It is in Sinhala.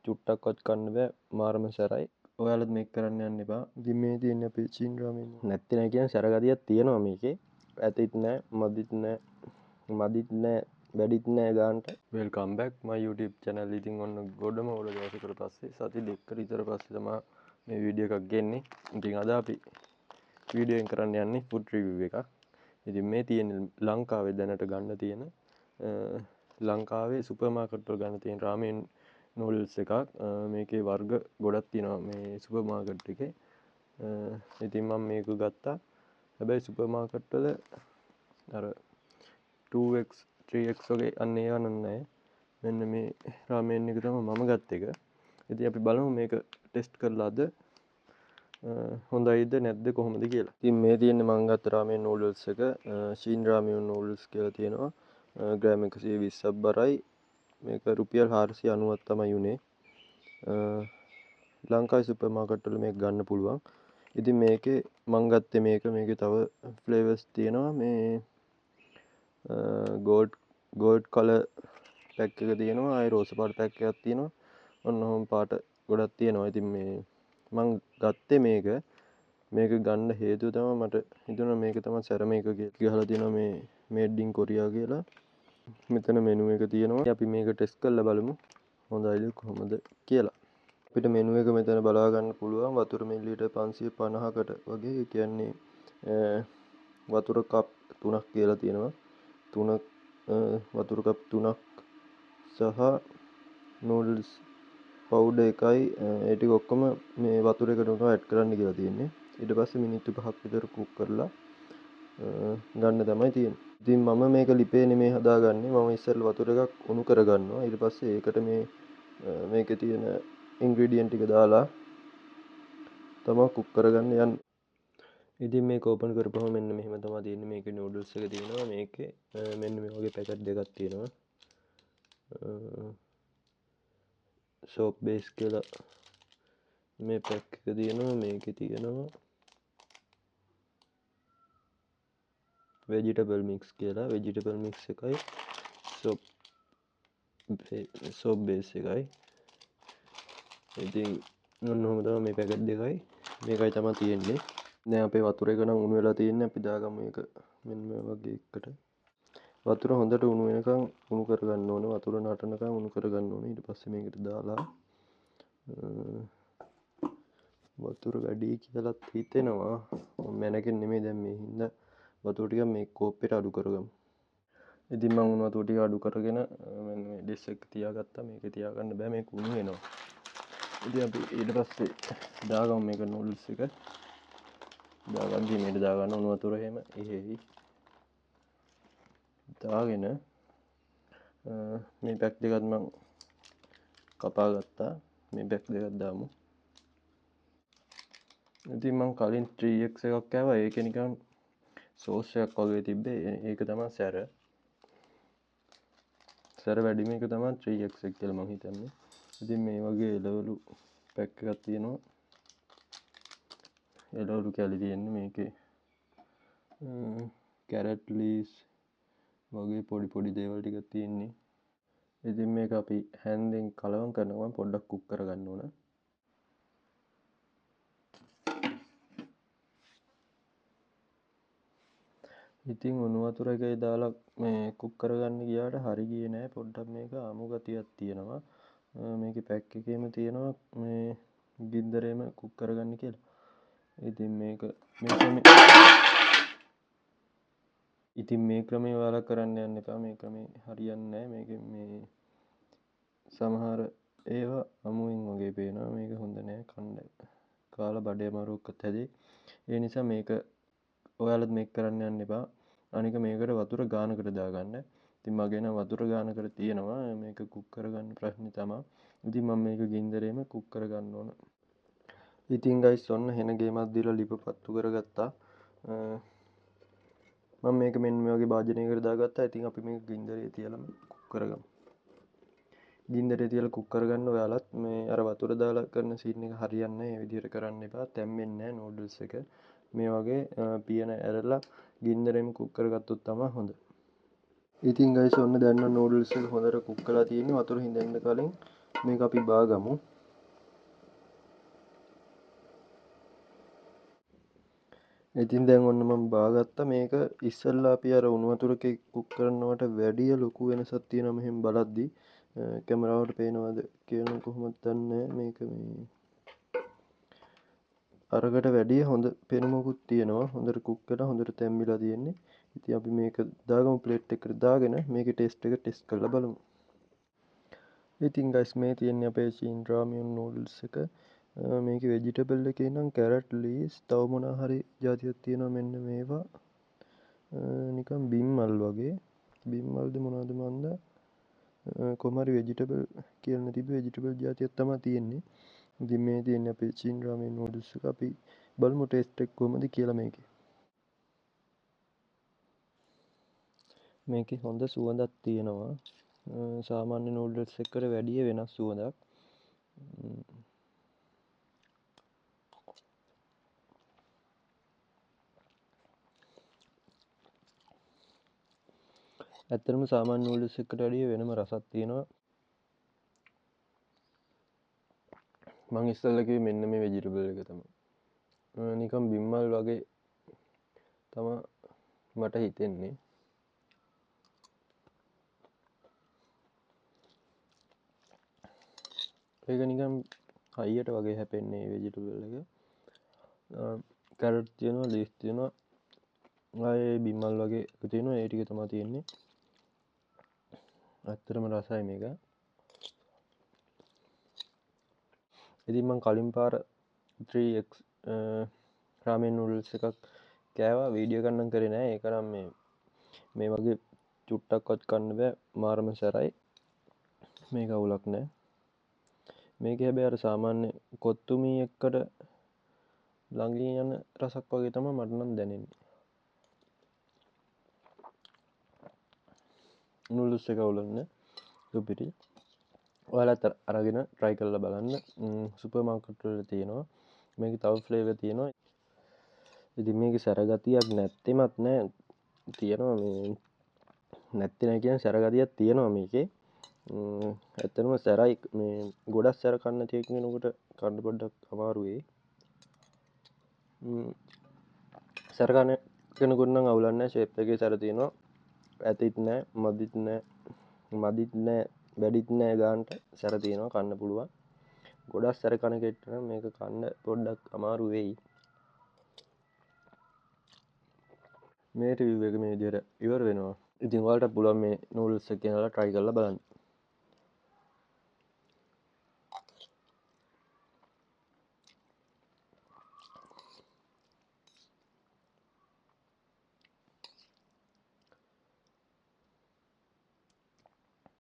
චුට්ටක්වත් කන්න බෑ, මාරම සැරයි. ඔයාලත් මේක කරන්න යන්න එපා. ඉතින් මේ තියෙන්නේ අපේ ෂින් රාමෙන්. නැත්තේ නෑ කියන සැර ගතියක් තියෙනවා මේකේ. ඇතිත් නෑ, මදිත් නෑ, මදිත් නෑ, වැඩිත් නෑ ගානට. Welcome back my YouTube channel. ඉතින් ඔන්න ගොඩම ගොඩ දවසකට පස්සේ සති දෙකකට විතර පස්සේ තමයි මේ වීඩියෝ එකක් ගෙන්නේ. ඉතින් අද අපි වීඩියෝ එකෙන් කරන්න යන්නේ ෆුඩ් රිවිව් එකක්. ඉතින් මේ තියෙන ලංකාවේ දැනට ගන්න තියෙන ලංකාවේ සුපර් මාකට් වල ගන්න තියෙන රාමෙන් නූඩල්ස් එකක්. මේකේ වර්ග ගොඩක් තියෙනවා මේ සුපර් මාකට් එකේ. ඉතින් මම මේක ගත්තා. හැබැයි සුපර් මාකට් වල අර 2x 3x වගේ අන්න ඒවා නම් නෑ. මෙන්න මේ රාමෙන් එක තමයි මම ගත්ත එක. ඉතින් අපි බලමු මේක ටෙස්ට් කරලා අද හොඳයිද නැද්ද කොහොමද කියලා. ඉතින් මේ තියෙන්නේ මං ගත්ත රාමෙන් නූඩල්ස් එක. ෂින් රාමෙන් නූඩල්ස් කියලා තියෙනවා. ග්‍රෑම් 120ක් බරයි. මේක රුපියල් 490ක් තමයි උනේ. ලංකාවේ සුපර් මාකට් වල මේක ගන්න පුළුවන්. ඉතින් මේකේ මං ගත්තේ මේක. මේකේ තව ෆ්ලේවර්ස් තියෙනවා. මේ ගෝල්ඩ් කලර් පැක් එක තියෙනවා. ආයේ රෝස පාට පැක් එකක් තියෙනවා. ඔන්න ඔහොම පාට ගොඩක් තියෙනවා. ඉතින් මේ මං ගත්තේ මේක. මේක ගන්න හේතුව තමයි මට හිතුණා මේක තමයි සැරම එක කියලා. ගහලා තියෙනවා මේ මේඩ් ඉන් කොරියා කියලා. මෙතන මෙනු එක තියෙනවා. අපි මේක ටෙස්ට් කරලා බලමු හොඳයිද කොහොමද කියලා. අපිට මෙනු එක මෙතන බලා ගන්න පුළුවන්. වතුර මිලිලීටර් 550කට වගේ. ඒ කියන්නේ වතුර කප් 3ක් කියලා තියෙනවා. වතුර කප් 3ක් සහ නූඩල්ස් පවුඩර් එකයි, ඒ ටික ඔක්කොම මේ වතුර එකට උනා ඇඩ් කරන්න කියලා තියෙන්නේ. ඊට පස්සේ මිනිත්තු 5ක් විතර කුක් කරලා ගන්න තමයි තියෙන්නේ. ඉතින් මම මේක ලිපේ නෙමේ හදාගන්නේ. මම ඉස්සෙල්ලා වතුර එකක් උණු කරගන්නවා. ඊට පස්සේ ඒකට මේකේ තියෙන ඉන්ග්‍රීඩියන්ට් ටික දාලා තමා කුක් කරගන්න යන්නේ. ඉතින් මේක ඕපන් කරපුවම මෙන්න මෙහෙම තමයි තියෙන්නේ. මේකේ නූඩල්ස් එක තියෙනවා. මේකේ මෙන්න මේ වගේ පැකට් දෙකක් තියෙනවා. සෝප් බේස් කියලා මේ පැක් එක තියෙනවා. මේකේ තියෙනවා වෙජිටබල් මික්ස් කියලා. වෙජිටබල් මික්ස් එකයි සෝප් බේස් එකයි. ඉතින් ඔන්න ඔහොම තමයි මේ පැකට් දෙකයි මේකයි තමයි තියෙන්නේ. දැන් අපේ වතුර එක නම් උණු වෙලා තියෙන්නේ. අපි දාගමු මේක මෙන්න මේ වගේ එකට. වතුර හොඳට උණු වෙනකන් උණු කරගන්න ඕනේ. වතුර නටනකන් උණු කරගන්න ඕනේ. ඊට පස්සේ මේකට දාලා වතුර වැඩි කියලාත් හිතෙනවා. මම මැනකෙන් නෙමෙයි දැන් මේ හින්දා වතුර ටිකක් මේ කෝප්පෙට අඩු කරගමු. ඉතින් මං උණු වතුර ටික අඩු කරගෙන මෙන්න මේ ඩිෂ් එක තියාගත්තා. මේක තියාගන්න බෑ, මේක උණු වෙනවා. ඉතින් අපි ඊට පස්සේ දාගමු මේක නූඩල්ස් එක. දාගන්න මේකට දාගන්න උණු වතුර එහෙම එහෙයි දාගෙන මේ පැක් දෙකත් මං කපා ගත්තා. මේ පැක් දෙකක් දාමු. ඉතින් මං කලින් 3x එකක් කෑවා. ඒකේ නිකන් සෝස් එකක් වගේ තිබ්බේ. ඒක තමයි සැර. සැර වැඩිම එක තමයි 3x එක කියලා මං හිතන්නේ. ඉතින් මේ වගේ එළවලු පැක් එකක් තියෙනවා. එළවලු කැලි තියෙන්නේ මේකේ. කැරට් ලීස් වගේ පොඩි පොඩි දේවල් ටිකක් තියෙන්නේ. ඉතින් මේක අපි හැන්දෙන් කලවම් කරනවා පොඩ්ඩක් කුක් කරගන්න ඕන. ඉතින් උණු වතුර එකේ දාලා මේ කුක් කරගන්න ගියාට හරි ගියේ නෑ. පොඩ්ඩක් මේක අමු ගතියක් තියෙනවා. මේකේ පැක් එකේම තියෙනවා මේ ගින්දරේම කුක් කරගන්න කියලා. ඉතින් මේක මේ ක්‍රමේ ඉතින් මේ ක්‍රමේ ඔයාලා කරන්න යන්න එපා. මේ ක්‍රමේ හරියන්නේ නෑ. මේකේ මේ සමහර ඒවා අමුවෙන් වගේ පේනවා. මේක හොඳ නෑ. කන්න කාලා බඩේ අමාරුවක්වත් හැදේ. ඒ නිසා මේක ඔයාලත් මේක කරන්න යන්න එපා. අනික මේකට වතුර ගානකට දාගන්න. ඉතින් මගේ නම් වතුර ගානකට තියෙනවා. මේක කුක් කරගන්න ප්‍රශ්නේ තමා. ඉතින් මම මේක ගින්දරේම කුක් කරගන්න ඕන. ඉතින් ගයිස් ඔන්න හෙන ගේමක් දීලා ලිප පත්තු කරගත්තා. මම මේක මෙන්න මේ වගේ භාජනයකට දාගත්තා. ඉතින් අපි මේක ගින්දරේ තියලම කුක් කරගමු. ගින්දරේ තියලා කුක් කරගන්න ඔයාලත් මේ අර වතුර දාලා කරන සීන් එක හරියන්නේ නැහැ. ඒ විදිහට කරන්න එපා. තැම්බෙන්නේ නැහැ නූඩල්ස් එක. මේ වගේ පියන ඇරලා ගින්දරෙම කුක් කරගත්තොත් තමයි හොඳ. ඉතින් ගයිස් ඔන්න දැන් නම් නූඩල්ස් එක හොඳට කුක් කරලා තියෙන්නේ. වතුර හිඳෙන්න කලින් මේක අපි බාගමු. ඉතින් දැන් ඔන්න මම බාගත්තා. මේක ඉස්සෙල්ලා අපි අර උණු වතුරක කුක් කරනවට වැඩිය ලොකු වෙනසක් තියෙනවා මෙහෙම බලද්දි. කැමරාවට පේනවද කියලා කොහොමද දන්නේ නැහැ. මේක මේ අරකට වැඩිය හොඳ පෙනුමකුත් තියෙනවා. හොඳට කුක් කරලා හොඳට තැම්බිලා තියෙන්නේ. ඉතින් අපි මේක දාගමු ප්ලේට් එකට දාගෙන මේකේ ටේස්ට් එක ටෙස්ට් කරලා බලමු. ඉතින් ගයිස් මේ තියෙන්නේ අපේ චීන් රාමියන් නූඩල්ස් එක. මේකේ වෙජිටබල් එකේ නම් කැරට්, ලීස්, තව මොනවා හරි ජාතියක් තියෙනවා. මෙන්න මේවා. නිකන් බිම් මල් වගේ. බිම් මල්ද මොනවද මන්ද? කොහොම හරි වෙජිටබල් කියලා තිබ්බ වෙජිටබල් ජාතියක් තමයි තියෙන්නේ. ඉතින් මේ තියෙන්නේ අපේ චීන් රාමෙන් නූඩල්ස් එක. අපි බලමු ටේස්ට් එක කොහොමද කියලා මේකේ. මේකේ හොඳ සුවඳක් තියෙනවා. සාමාන්‍ය නූඩල්ස් එකට වැඩිය වෙනස් සුවඳක්. ඇත්තටම සාමාන්‍ය නූඩල්ස් එකට වැඩිය වෙනම රසක් තියෙනවා. මං ඉස්සෙල්ලා කිව්වේ මෙන්න මේ වෙජිටබල් එක තමයි. නිකන් බිම්මල් වගේ තමා මට හිතෙන්නේ. ඒක නිකන් හයියට වගේ හැපෙන්නේ මේ වෙජිටබල් එක. කැරට් තියෙනවා, ලීස් තියෙනවා, ආයේ බිම්මල් වගේ එක තියෙනවා. ඒ ටික තමා තියෙන්නේ. ඇත්තටම රසයි මේක. ඉතින් මං කලින් පාර 3x රාමෙන් නූඩල්ස් එකක් කෑවා. වීඩියෝ එකක් නම් කරේ නෑ. ඒක නම් මේ වගේ චුට්ටක්වත් කන්න බෑ, මාරම සැරයි. මේක අවුලක් නෑ. මේක හැබැයි අර සාමාන්‍ය කොත්තු මී එක්කට ළඟින් යන රසක් වගේ තමයි මට නම් දැනෙන්නේ. නූඩල්ස් එක අවුලක් නෑ, සුපිරි. ඔයාලත් අරගෙන try කරලා බලන්න. සුපර් මාකට් වල තියෙනවා. මේකේ තව ෆ්ලේවර් තියෙනවා. ඉතින් මේකේ සැර ගතියක් නැත්තෙමත් නෑ, තියෙනවා. මේ නැත්තේ නෑ කියන්නේ සැර ගතියක් තියෙනවා මේකේ. ඇත්තටම සැරයි. මේ ගොඩක් සැර කන්න තියෙන කෙනෙකුට කන්න පොඩ්ඩක් අමාරු වෙයි. සැර කන කෙනෙකුට නම් අවුලක් නෑ. ෂේප් එකේ සැර තියෙනවා. ඇතිත් නෑ, මදිත් නෑ, මදිත් නෑ, වැඩිත් නෑ ගානට සැර තියෙනවා, කන්න පුළුවන්. ගොඩක් සැර කන කෙට්ට නම් මේක කන්න පොඩ්ඩක් අමාරු වෙයි. මේ රිවිව් එක මේ විදිහට ඉවර වෙනවා. ඉතින් ඔයාලට පුළුවන් මේ නූඩල්ස් එක ගෙනල්ලා try කරලා බලන්න.